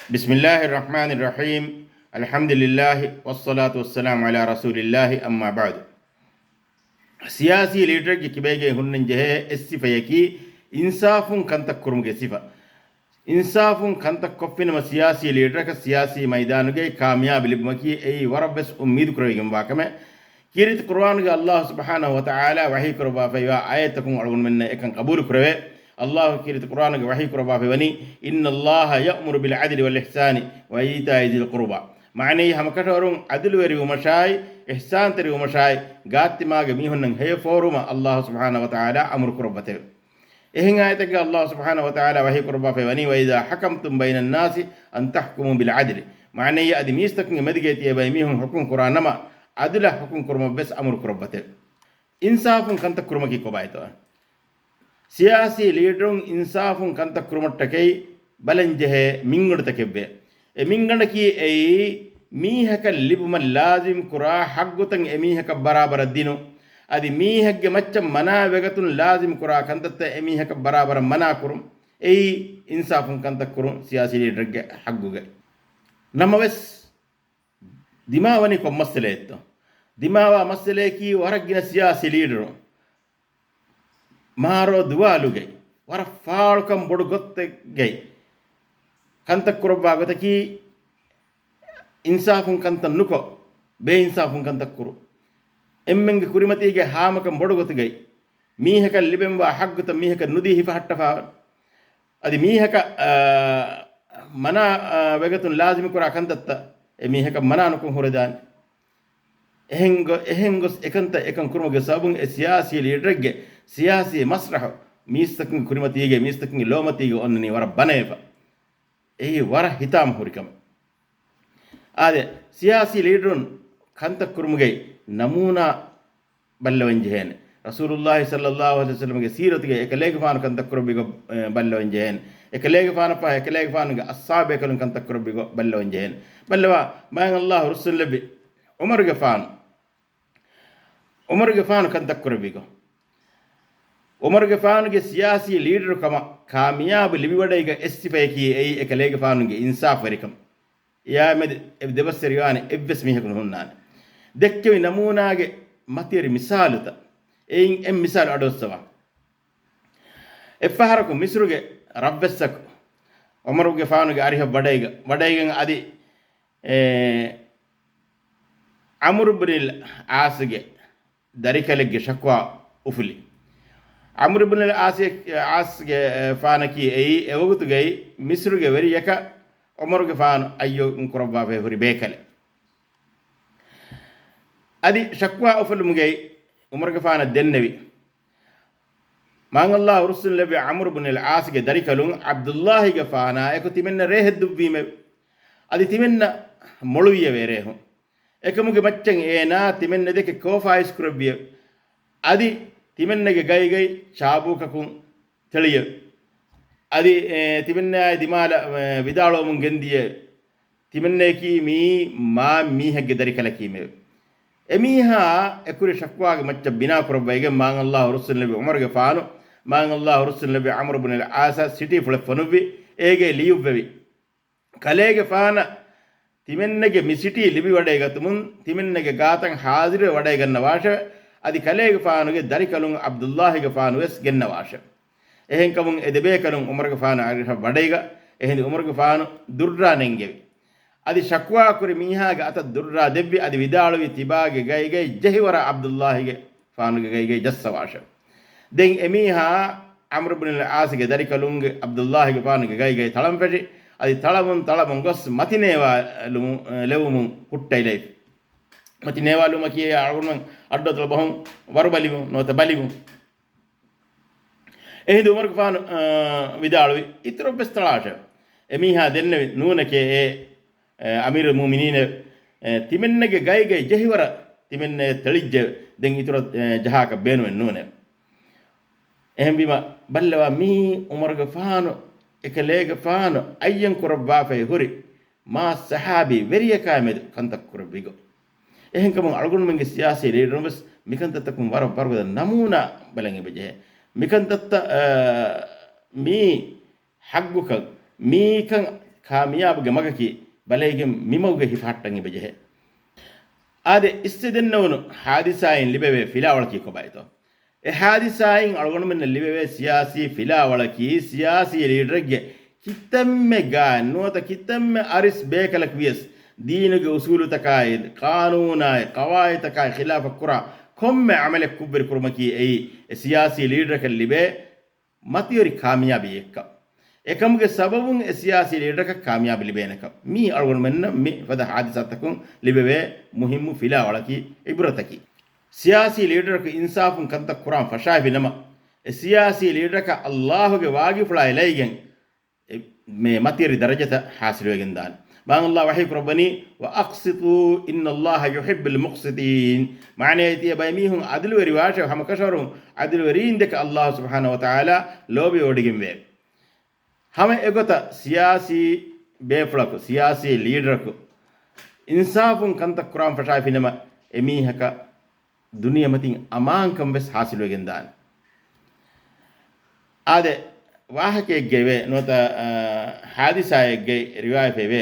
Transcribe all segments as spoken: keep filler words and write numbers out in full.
بسم الله الرحمن الرحيم. الحمد لله والصلاة والسلام على رسول الله، أما بعد. ސިޔާސީ ލީޑަރެއްގެ ކިބައިގައި ހުންނަން ޖެހޭ އެއް ސިފަޔަކީ އިންސާފުން ކަންތައް ކުރުމުގެ ސިފަ. އިންސާފުން ކަންތައް ކޮށްފިނަމަ ސިޔާސީ ލީޑަރަކަށް ސިޔާސީ މައިދާނުގައި ކާމިޔާބު ލިބުމަކީ އެއީ ވަރަށް ވެސް އުއްމީދު ކުރެވިގެން ވާ ކަމެއް. ކީރިތި ޤުރުއާނުގެ ﷲ ސުބްޙާނަހޫ ވަތަޢާލާ ވަޙީ ކުރައްވާފައިވާ އާޔަތްތަކުން އަޅުގަނޑުމެންނަށް އެކަން ޤަބޫލު ކުރެވޭ. ﷲ ކީރިތި ޤުރުއާނުގެ ވަޙީ ކުރައްވާފައި ވަނީ، إن الله يأمر بالعدل والإحسان وإيتاء ذي القربى. މާނައީ ހަމަކަށަވަރުން ޢަދުލުވެރިވުމަށާއި، އިޙްސާންތެރިވުމަށާއި، ގާތްތިމާގެ މީހުންނަށް ހެޔޮ ފޯރުވުމަށް ﷲ ސުބްޙާނަހޫ ވަތަޢާލާ އަމުރު ކުރައްވަތެވެ. އެހެން އާޔަތެއްގަ ﷲ ސުބްޙާނަހޫ ވަތަޢާލާ ވަޙީ ކުރައްވާފައި ވަނީ، وإذا حكمتم بين الناس أن تحكموا بالعدل. މާނައީ އަދި މީސްތަކުންގެ މެދުގައި ތިޔަބައިމީހުން ޙުކުމް ކުރާ ނަމަ، ޢަދުލަށް ޙުކުމް ކުރުމަށް ވެސް އަމުރު ކުރައްވަތެވެ. އިންސާފުން ކަންތައް ކުރުމަކީ ކޮބާތޯ؟ ސިޔާސީ ލީޑަރުން އިންސާފުން ކަންތައް ކުރުމަށްޓަކައި ބަލަންޖެހޭ މިންގަނޑުތަކެއްވޭ. އެ މިންގަނޑަކީ އެއީ، މީހަކަށް ލިބުމަށް ލާޒިމް ކުރާ ޙައްގުތައް އެމީހަކަށް ބަރާބަރަށް ދިނުން. އަދި މީހެއްގެ މައްޗަށް މަނާ ވެގަތުން ލާޒިމް ކުރާ ކަންތައްތައް އެމީހަކަށް ބަރާބަރަށް މަނާ ކުރުން. އެއީ އިންސާފުން ކަންތައް ކުރުން ސިޔާސީ ލީޑަރެއްގެ ޙައްގުގައި. ނަމަވެސް، ދިމާވަނީ ކޮން މައްސަލައެއްތޯ؟ ދިމާވާ މައްސަލަޔަކީ ވަރަށް ގިނަ ސިޔާސީ ލީޑަރުން މާރޯ ދުވާލުގައި، ވަރަށް ފާޅުކަން ބޮޑު ގޮތެއްގައި ކަންތައް ކުރައްވާ ގޮތަކީ، އިންސާފުން ކަންތައް ނުކޮށް، ބޭއިންސާފުން ކަންތައް ކުރުން. އެންމެންގެ ކުރިމަތީގެ ހާމަކަން ބޮޑު ގޮތުގައި، މީހަކަށް ލިބެންވާ ޙައްގުތައް މީހަކަށް ނުދީ ހިފަހައްޓަފާ، އަދި މީހަކަށް، އާ، މަނާ، އާ، ވެގަތުން ލާޒިމު ކުރާ ކަންތައްތައް އެ މީހަކަށް މަނާ ނުކޮށް ހުރެދާނެ. އެހެން ގޮ-، އެހެން ގޮސް އެކަންތައް އެކަން ކުރުމުގެ ސަބަބުން އެ ސިޔާސީ ލީޑަރެއްގެ ސިޔާސީ މަސްރަޙު މީސްތަކުންގެ ކުރިމަތީގައި، މީސްތަކުންގެ ލޯމަތީގައި އޮންނަނީ ވަރަށް ބަނަވެފަ. އެއީ ވަރަށް ހިތާމަ ހުރި ކަމެއް. އާދެ، ސިޔާސީ ލީޑަރުން ކަންތައް ކުރުމުގައި ނަމޫނާ ބައްލަވަން ޖެހޭނެ. ރަސޫލުﷲ ޞައްލަﷲ ޢަލައިހި ވަސައްލަމްގެ ސީރަތުގައި އެކަލޭގެފާނު ކަންތައް ކުރެއްވި ގޮތް، އެ، ބައްލަވަން ޖެހޭނެ. އެކަލޭގެފާނު ފަހު އެކަލޭގެފާނުގެ އަޞްޙާބޭކަލުން ކަންތައް ކުރެއްވި ގޮތް ބައްލަވަން ޖެހޭނެ. ބައްލަވާ، މާތް ﷲ ރުއްސުންލެއްވި ޢުމަރުގެފާނު، ޢުމަރުގެފާނު ކަންތައް ކުރެއްވި ގޮތް. ޢުމަރުގެފާނުގެ ސިޔާސީ ލީޑަރު ކަމަށް ކާމިޔާބު ލިބިވަޑައިގަތް އެއް ސިފަޔަކީ އެއީ އެކަލޭގެފާނުގެ އިންސާފުވެރިކަން. އެއާމެދު އެ ދެބަސްވެރިވާނެ އެއްވެސް މީހަކު ނުހުންނާނެ. ދެއްކެވި ނަމޫނާގެ މަތިވެރި މިސާލުތައް. އެއިން އެއް މިސާލު އަޑުއައްސަވާ. އެއްފަހަރަކު މިސްރުގެ ރަށްވެއްސަކު ޢުމަރުގެފާނުގެ އަރިހަށް ވަޑައިގަ-، ވަޑައިގެން އަދި، އެ، ޢަމްރު ބުނިލް ޢާޞްގެ ދަރިކަލެއްގެ ޝަކުވާ އުފުލި. ޢަމްރު ބުނިލް ޢާޞްގެ، ޢާޞްގެ، އެ، ފާނަކީ އެއީ އެވަގުތުގައި މިސްރުގެ ވެރިޔަކަށް ޢުމަރުގެފާނު އައްޔަން ކުރައްވާފައި ހުރި ބޭކަލެއް. އަދި ޝަކުވާ އުފުލުމުގައި ޢުމަރުގެފާނަށް ދެންނެވި، މާތް ﷲ ރުއްސުންލެއްވި ޢަމްރު ބުނިލް ޢާޞްގެ ދަރިކަލުން ޢަބްދުﷲގެފާނާއެކު ތިމެންނަށް ރޭހެއް ދުއްވީމެވެ. އަދި ތިމެންނަށް މޮޅުވިއެވެ. ރޭހުން އެކަމުގެ މައްޗަށް އޭނާ ތިމެންނަ ދެކެ ކޯފާއިސް ކުރެއްވިއެވެ. އަދި ތިމެންނަގެ ގައިގައި ޗާބޫކަކުން ތެޅިއެވެ. އަދި، އެ، ތިމެންނާއި ދިމާލަށް، އެ، ވިދާޅުވަމުން ގެންދިޔެވެ. ތިމެންނަޔަކީ މިއީ މާ މީހެއްގެ ދަރިކަލަކީމެވެ. އެމީހާ އެކުރި ޝަކުވާގެ މައްޗަށް ބިނާ ކުރައްވައިގެން މާތް ﷲ ރުއްސުންލެއްވި ޢުމަރުގެފާނު، މާތް ﷲ ރުއްސުންލެއްވި ޢަމްރު ބުނިލް ޢާޞަށް ސިޓީ ފުޅެއް ފޮނުއްވި، އޭގައި ލިޔުއްވެވި. ކަލޭގެފާނަށް ތިމެންނެގެ މި ސިޓީ ލިބިވަޑައިގަތުމުން ތިމެންނެގެ ގާތަށް ހާޒިރުވެ ވަޑައިގަންނަވާށެވެ. އަދި ކަލޭގެފާނުގެ ދަރިކަލުން ޢަބްދުﷲގެފާނު ވެސް ގެންނަވާށެވެ. އެހެންކަމުން އެ ދެބޭކަލުން ޢުމަރުގެފާނު އަރިހަށް ވަޑައިގަ، އެހިނދު ޢުމަރުގެފާނު ދުއްރާ ނެންގެވި. އަދި ޝަކުވާ ކުރި މީހާގެ އަތަށް ދުއްރާ ދެއްވި، އަދި ވިދާޅުވި ތިބާގެ ގައިގައި ޖެހިވަރަށް ޢަބްދުﷲގެފާނުގެ ގައިގައި ޖައްސަވާށެވެ. ދެން އެމީހާ ޢަމްރު ބުނިލް ޢާޞްގެ ދަރިކަލުންގެ ޢަބްދުﷲގެފާނުގެ ގައިގައި ތަޅަން ފެށި، އަދި ތަޅަމުން ތަޅަމުން ގޮސް މަތިނޭވާ ލުމު-، ލެވުމުން ހުއްޓައިލައިފި. މަތިނޭވާލުމަކީ އަޅުގަނޑުމެން އައްޑުއަތޮޅަށް ބަހުން ވަރުބަލިވުން ނުވަތަ ބަލިވުން. އެހިނދު ޢުމަރުގެފާނު، އާ، ވިދާޅުވި، އިތުރަށްވެސް ތަޅާށެވެ. އެމީހާ ދެންނެވި، ނޫނެކޭ އޭ، އަމީރުލް މުއުމިނީނެވެ. އެ، ތިމެންނެގެ ގައިގައި ޖެހިވަރަށް ތިމެންނެ ތެޅިއްޖެވެ. ދެން އިތުރަށް، އެ، ޖަހާކަށް ބޭނުމެއް ނޫނެވެ. އެހެންވީމަ، ބައްލަވާ މިއީ ޢުމަރުގެފާނު އެކަލޭގެފާނު އައްޔަން ކުރައްވާފައި ހުރި މާ ޞަޙާބީ ވެރިޔަކާމެދު ކަންތައް ކުރެއްވި ގޮތް. އެހެންކަމުން އަޅުގަނޑުމެންގެ ސިޔާސީ ލީޑަރުން ވެސް މިކަންތައްތަކުން ވަރަށް ވަރުގަދަ ނަމޫނާ ބަލަން އެބަޖެހޭ. މިކަންތައްތައް، އާ، މީ ޙައްގުކަން، މީކަން ކާމިޔާބުގެ މަގަކީ ބަލައިގެން މިމަގުގެ ހިފަހައްޓަން އެބަޖެހޭ. އާދެ، އިސްތެދެންނެވުނު ހާދިސާއިން ލިބެވޭ ފިލާވަޅަކީ ކޮބާތޯ؟ އެ ހާދިސާއިން އަޅުގަނޑުމެންނަށް ލިބެވޭ ސިޔާސީ ފިލާވަޅަކީ، ސިޔާސީ ލީޑަރެއްގެ ކިތަންމެ ގާތް ނުވަތަ ކިތަންމެ އަރިސް ބޭކަލަކު ވިޔަސް، ދީނުގެ އުސޫލުތަކާއި، ޤާނޫނާއި، ޤަވާޢިދުތަކާއި ޚިލާފަށް ކުރާ ކޮންމެ ޢަމަލެއް ކުށްވެރި ކުރުމަކީ އެއީ، އެ ސިޔާސީ ލީޑަރަކަށް ލިބޭ މަތިވެރި ކާމިޔާބީއެއްކަން. އެކަމުގެ ސަބަބުން އެ ސިޔާސީ ލީޑަރަކަށް ކާމިޔާބީ ލިބޭނެކަން. މީ އަޅުގަނޑުމެންނަށް މި ފަދަ ހާދިސާތަކުން ލިބެވޭ މުހިއްމު ފިލާވަޅަކީ، ޢިބްރަތަކީ. ސިޔާސީ ލީޑަރަކު އިންސާފުން ކަންތައް ކުރާން ފަށާފި ނަމަ، އެ ސިޔާސީ ލީޑަރަކަށް ﷲ ގެ ވާގިފުޅާ އެލައިގެން، އެ، މޭ މަތިވެރި ދަރަޖަތައް ޙާޞިލުވެގެންދާނެ. މާތް ﷲ ވަޙީ ކުރައްވަނީ، "وَأَقْسِطُوا إِنَّ اللَّهَ يُحِبُّ الْمُقْسِطِينَ." މާނައަކީ ތިޔަބައިމީހުން ޢަދުލުވެރިވާށެވެ. ހަމަކަށަވަރުން ޢަދުލުވެރީންދެކެ ﷲ ސުބްޙާނަހޫ ވަތަޢާލާ ލޯބިވެވޮޑިގެންވޭ. ހަމަ އެގޮތަށް ސިޔާސީ ބޭފުޅަކު، ސިޔާސީ ލީޑަރަކު އިންސާފުން ކަންތައް ކުރާން ފަށާފިނަމަ، އެމީހަކަށް ދުނިޔެމަތިން އަމާންކަން ވެސް ޙާޞިލުވެގެންދާނެ. އާދެ، ވާހަކައެއްގައެވެ. ނުވަތަ، އާ، ޙާދިސާއެއްގައި ރިވާޔަތްވެއެވެ.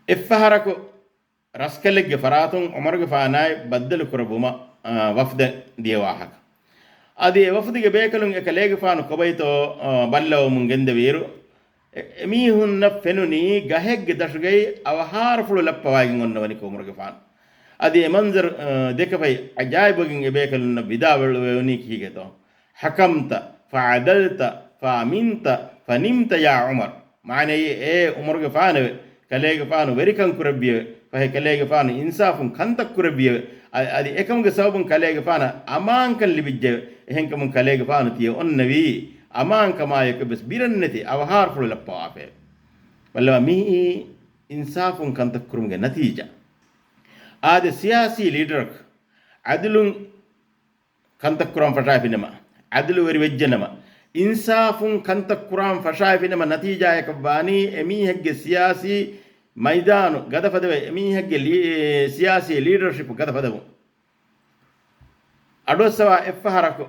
އެއްފަހަރަކު ރަސްކަލެއްގެ ފަރާތުން ޢުމަރުގެފާނާއި ބައްދަލު ކުރައްވުމަށް، އާ، ވަފްދެއް ދިޔަ ވާހަކަ. އަދި އެ ވަފްދުގެ ބޭކަލުން އެކަލޭގެފާނު ކޮބައިތޯ، އާ، ބައްލަވަމުން ގެންދެވިއިރު، އެ، އެމީހުންނަށް ފެނުނީ ގަހެއްގެ ދަށުގައި އަވަހާރަފުޅު ލައްޕަވައިގެން އޮންނަވަނިކޮ ޢުމަރުގެފާނު. އަދި އެ މަންޒަރު، އާ، ދެކެފައި އަޖާއިބުވެގެން އެބޭކަލުންނަށް ވިދާޅުވެވެނީ ކީކޭތޯ؟ "حَكَمْتَ فَعَدَلْتَ فَأَمِنْتَ فَنِمْتَ يَا عُمَرُ." މާނައީ، އޭ ޢުމަރުގެފާނެވެ! ކަލޭގެފާނު ވެރިކަން ކުރެއްވިއެވެ. ފަހެ ކަލޭގެފާނު އިންސާފުން ކަންތައް ކުރެއްވިއެވެ. އަ-، އަދި އެކަމުގެ ސަބަބުން ކަލޭގެފާނަށް އަމާންކަން ލިބިއްޖެއެވެ. އެހެންކަމުން ކަލޭގެފާނު ތިޔަ އޮންނެވީ އަމާންކަމާއެކު ވެސް ބިރެއްނެތި އަވަހާރަފުޅު ލައްޕަވާފައެވެ. ބައްލަވާ، މިއީ އިންސާފުން ކަންތައް ކުރުމުގެ ނަތީޖާ. އާދެ، ސިޔާސީ ލީޑަރަކު ޢަދުލުން ކަންތައް ކުރަން ފަށާފިނަމަ، ޢަދުލުވެރި ވެއްޖެނަމަ، އިންސާފުން ކަންތައް ކުރާން ފަށާފިނަމަ، ނަތީޖާއަކަށް ވާނީ އެމީހެއްގެ ސިޔާސީ މައިދާނު ގަދަފަދަވެ، އެމީހެއްގެ ލީ-، ސިޔާސީ ލީޑަރޝިޕް ގަދަފަދަވުން. އަޑުއައްސަވާ އެއްފަހަރަކު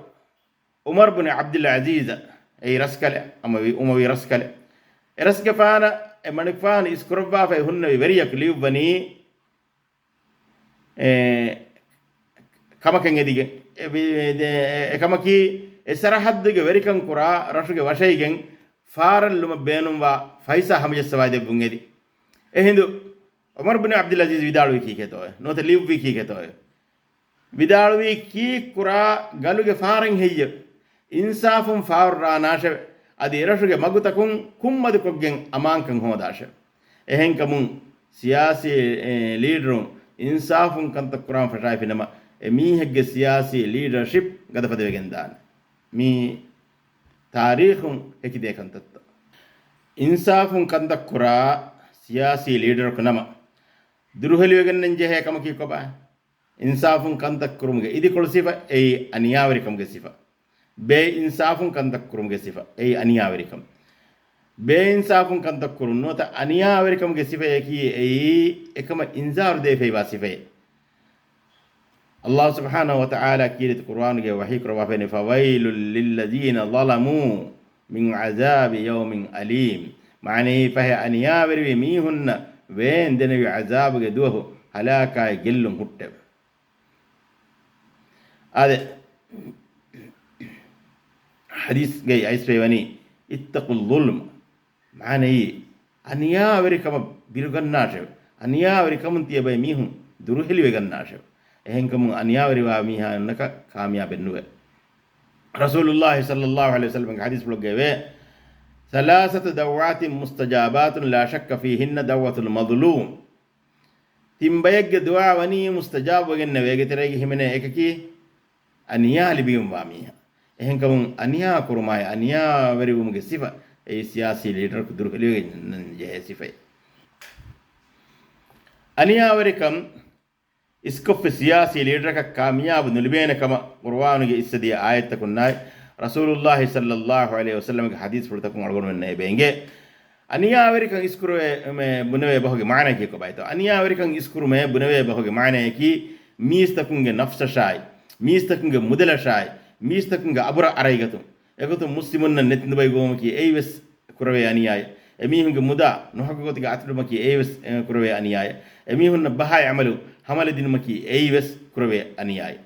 ޢުމަރު ބުނި ޢަބްދުލް ޢަޒީޒަށް، އެއީ ރަސްކަލެއް، އަމަވީ، އުމަވީ ރަސްކަލެއް، އެ ރަސްގެފާނަށް އެ މަނިކުފާނު އިސްކުރައްވާފައި ހުންނެވި ވެރިޔަކު ލިޔުއްވަނީ، އެ، ކަމަކަށް އެދިގެން. އެ، ވި-، އެ، އެކަމަކީ، އެ ސަރަހައްދުގެ ވެރިކަން ކުރާ ރަށުގެ ވަށައިގެން، ފާރަށްލުމަށް ބޭނުންވާ ފައިސާ ހަމަޖައްސަވާދެއްވުން އެދި. އެހިނދު، ޢުމަރު ބިން ޢަބްދުލް ޢަޒީޒް ވިދާޅުވީ ކީކޭތޯއެވެ؟ ނުވަތަ ލިޔުއްވީ ކީކޭތޯއެވެ؟ ވިދާޅުވީ ކީއްކުރާ ގަލުގެ ފާރެއް ހެއްޔެވެ؟ އިންސާފުން ފާރު ރާނާށެވެ. އަދި އެރަށުގެ މަގުތަކުން ކުންމަދުކޮށްގެން އަމާންކަން ހޯދާށެވެ. އެހެންކަމުން ސިޔާސީ، އެ، ލީޑަރުން އިންސާފުން ކަންތައް ކުރާން ފަށާފިނަމަ، އެ މީހެއްގެ ސިޔާސީ ލީޑަރޝިޕް ގަދަފަދަވެގެންދާނެ. މީ ތާރީޚުން ހެކިދޭ ކަންތައްތައް. އިންސާފުން ކަންތައް ކުރާ ސިޔާސީ ލީޑަރަކު ނަމަ، ދުރުހެލިވެގެންނެން ޖެހޭ ކަމަކީ ކޮބާ؟ އިންސާފުން ކަންތައް ކުރުމުގެ އިދިކޮޅު ސިފަ، އެއީ އަނިޔާވެރިކަމުގެ ސިފަ. ބޭ އިންސާފުން ކަންތައް ކުރުމުގެ ސިފަ، އެއީ އަނިޔާވެރިކަން. ބޭ އިންސާފުން ކަންތައް ކުރުން ނުވަތަ އަނިޔާވެރިކަމުގެ ސިފަޔަކީ އެއީ އެކަމަށް އިންޒާރު ދޭފައިވާ ސިފައެއް. ﷲ ސުބްޙާނަހޫ ވަތަޢާލާ ކީރިތި ޤުރުއާނުގައި ވަޙީ ކުރައްވާފައިވަނީ، "فَوَيْلٌ لِّلَّذِينَ ظَلَمُوا مِنْ عَذَابِ يَوْمٍ أَلِيمٍ." މާނައީ، ފަހެ އަނިޔާވެރިވި މީހުންނަށް ވޭން ދެނެވި ޢަޒާބުގެ ދުވަހު ހަލާކާއި ގެއްލުން ހުއްޓެވެ. އާދެ، ޙަދީޘްގައި އައިސްފައިވަނީ، "اتَّقُوا الظُّلْمَ." މާނައީ، އަނިޔާވެރިކަމަށް ބިރުގަންނާށެވެ. އަނިޔާވެރިކަމުން ތިޔަބައި މީހުން ދުރުހެލިވެގަންނާށެވެ. އެހެންކަމުން އަނިޔާވެރިވާ މީހާ އަންނަކަށް ކާމިޔާބެއް ނުވޭ. ރަސޫލުﷲ ޞައްލަﷲ ޢަލައިހި ވަސައްލަމަގެ ޙަދީޘްފުޅެއްގައެވެ. ثَلَاثَةُ دَعَوَاتٍ مُسْتَجَابَاتٌ لَا شَكَّ فِيهِنَّ دَعْوَةُ الْمَظْلُومِ. ތިން ބައެއްގެ ދުޢާ ވަނީ މުސްތަޖާބުވެގެންނެވޭ. އޭގެ ތެރޭގައި ހިމެނޭ އެކަކީ އަނިޔާ ލިބިގެންވާ މީހާ. އެހެންކަމުން އަނިޔާ ކުރުމާއި އަނިޔާވެރިވުމުގެ ސިފަ އެއީ ސިޔާސީ ލީޑަރަކު ދުރުހެލިވެގެން ޖެހޭ ސިފައެއް. އަނިޔާވެރިކަން އިސްކޮށްފި ސިޔާސީ ލީޑަރަކަށް ކާމިޔާބު ނުލިބޭނެ ކަމަށް ޤުރުއާނުގެ އިސްއެދިޔަ އާޔަތްތަކުންނާއި، ރަސޫލުﷲ ޞައްލަﷲ ޢަލައިހި ވަސައްލަމަގެ ޙަދީޘްފުޅުތަކުން އަޅުގަނޑުމެންނަށް އެބަ އެނގޭ. އަނިޔާވެރިކަން އިސްކުރުވޭ، މެ، ބުނެވޭ ބަހުގެ މާނައަކީ ކޮބާތޯ؟ އަނިޔާވެރިކަން އިސްކުރުމޭ ބުނެވޭ ބަހުގެ މާނައަކީ، މީސްތަކުންގެ ނަފްސަށާއި، މީސްތަކުންގެ މުދަލަށާއި، މީސްތަކުންގެ އަބުރަށް އަރައިގަތުން. އެގޮތުން މުސްލިމުންނަށް ނެތިނުބައި ގޮވުމަކީ އެއީވެސް ކުރެވޭ އަނިޔާއެއް. އެމީހުންގެ މުދާ ނުހައްގު ގޮތުގަ އަތުލުމަކީ އެއީވެސް އެ، ކުރެވޭ އަނިޔާއެއް. އެމީހުންނަށް ބަހާއި އަމަލު ހަމަލެދިނުމަކީ އެއީވެސް ކުރެވޭ އަނިޔާއެއް.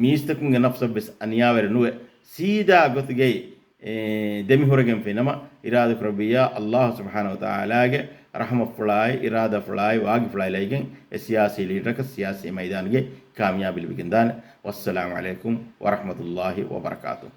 މީސްތަކުންގެ ނަފްސަށްވެސް އަނިޔާވެރި ނުވެ، ސީދާ ގޮތުގައި، އެ، ދެމިހުރެގެންފި ނަމަ، އިރާދަކުރެއްވިއްޔާ، އައްލާހު ސުބްޙާނަހު ވަތަޢާލާގެ ރަޙްމަތްފުޅާއި، އިރާދަފުޅާއި، ވާގިފުޅާއި ލައިގެން އެ ސިޔާސީ ލީޑަރަކަށް ސިޔާސީ މައިދާނުގެ ކާމިޔާބީ ލިބިގެންދާނެ. ވައްސަލާމު ޢަލައިކުމް ވަރަޙްމަތުﷲި ވަބަރަކާތުހު.